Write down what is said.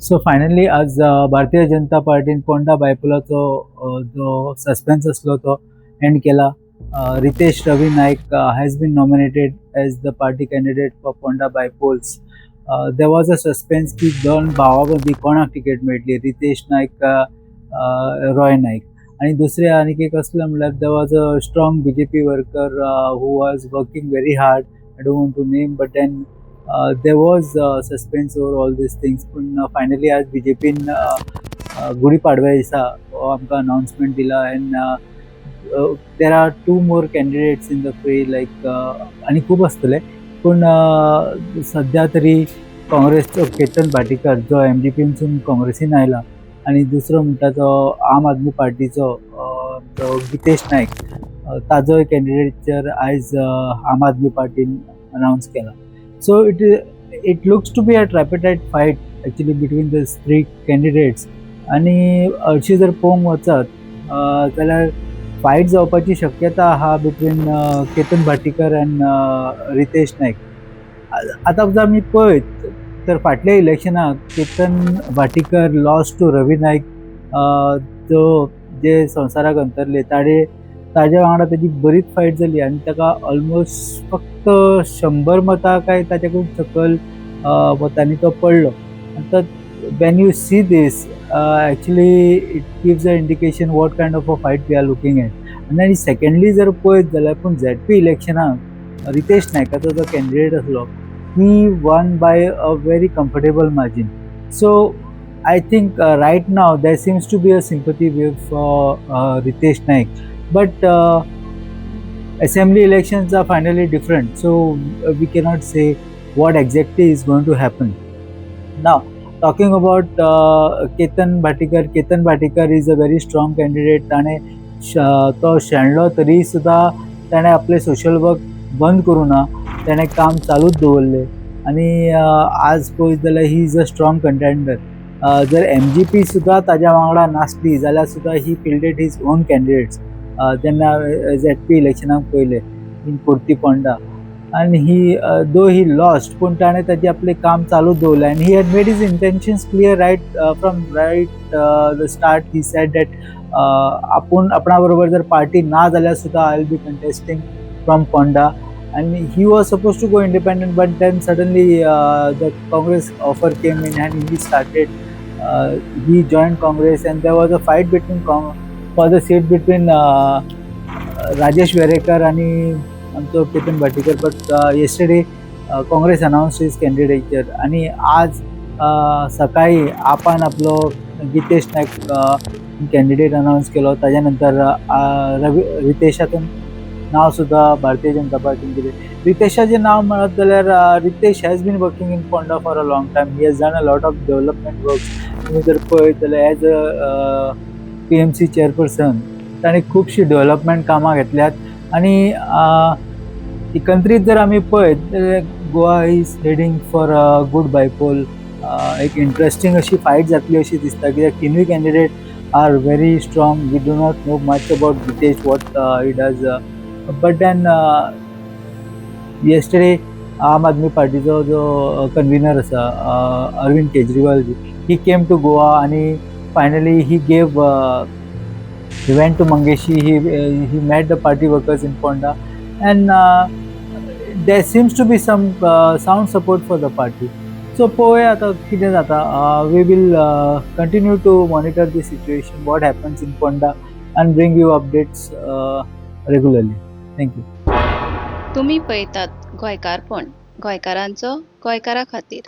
So finally आज भारतीय जनता पार्टीन पोंडा बायपोलाचो जो suspense आसलो तो एंड केला. Ritesh Ravi Naik has been nominated as the party candidate for Ponda bypolls. There was a suspense की दोन भावा मदीं कोणाक तिकेट मेळटली, रितेश नायक, रॉय नायक. आनी दुसरें आनीक एक आसलें म्हणल्यार there was a strong BJP worker who was working very hard. I don't want to name, but then there was suspense over all these things. पूण फायनली आज बीजेपीन गुढीपाडव्या दिसा हो आमकां अनाउन्समेंट दिला and there are two more candidates in the fray, like आनी खूब आसतले, पूण सद्या तरी काँग्रेसचो केतन भाटीकर जो एमजीपीनसून काँग्रेसीन आयला आनी दुसरो म्हणटा तो आम आदमी पार्टीचो तो गितेश नायक, ताजोय कॅन्डिडेटचर आयज आम आदमी पार्टीन अनाउन्स केला. So it looks to be a tripartite fight actually between the three candidates. आनी हरशीं जर पळोवंक वचत जाल्यार फायट जावपाची शक्यता आहा बिटवीन केतन भाटीकर अँड रितेश नायक. आतां जर आमी पळयत तर फाटल्या इलेक्शनाक केतन भाटीकर लॉस्ट टू रवी नायक, जो जे संवसाराक अंतरले. ताणे ताज्या वांगडा तेजी बरीच फायट जाली आनी ताका ऑलमोस्ट फक्त 100 मतां काय ताच्याकून सकयल मतांनी तो पडलो. आतां when you see this, actually it gives a indication what kind of a fight we are looking at. आनी सेकंडली जर पळयत जाल्यार पूण झेडपी इलेक्शनाक रितेश नायकाचो जो कॅन्डिडेट आसलो, he won by a very comfortable margin. So I think right now there seems to be a sympathy wave for Ritesh Naik, but assembly elections are finally different, so we cannot say what exactly is going to happen. Now, talking about Ketan Bhatikar, Ketan Bhatikar is a very strong candidate. ताणें तो शेणलो तरी सुद्दां ताणें आपलें social work बंद करूं ना. ताणें काम चालूच दवरलें आनी आज पळयत जाल्यार he is a strong contender. जर एमजीपी सुद्दां ताज्या वांगडा नासली जाल्यार सुद्दां he fielded his own candidates जेन्ना झेडपी इलेक्शनाक पयलें इन कुर्ती पोंडा आनी he though he lost, पूण ताणें ताजें आपलें काम चालू दवरलें आनी he had made his intentions clear right from right the start. He said that आपूण आपणा बरोबर जर पार्टी ना जाल्यार सुद्दां I will be contesting from Ponda. And he was supposed to go independent, but then suddenly the Congress offer came in and he joined Congress, and there was a fight between for the seat between Rajesh Verekar आणि आमचो Ketan Bhatikar. But yesterday Congress announced his candidature आणि आज सकाळी आपान आपलो Gitesh Naik candidate announce केलो. ताज्या नंतर रवी रितेशाचो नांव सुद्दां भारतीय जनता पार्टीन दिलें. रितेशाचें नांव म्हणत जाल्यार Ritesh has been working in Ponda for a long time. He has done a lot of development works. तुमी जर पळयत जाल्यार as a PMC chairperson ताणें खुबशीं डेव्हलपमेंट कामां घेतल्यात. आनी एकंदरीत जर आमी पळयत जाल्यार Goa is heading for a good bypoll. एक इंट्रस्टींग अशी फायट जातली अशी दिसता, कित्याक तिनूय candidate are very strong. We do not know much about Gitesh, what he does, but then yesterday आम आदमी पार्टीचो जो कन्विनर आसा Arvind Kejriwal ji, he came to Goa आनी finally he went to Mangeshi. He met the party workers in Ponda and there seems to be some sound support for the party. So पळोवया आतां कितें जाता. We will continue to monitor the situation, what happens in Ponda, and bring you updates regularly. Thank you. तुमी पळयतात गोंयकारपण, गोंयकारांचो गोंयकारा खातीर.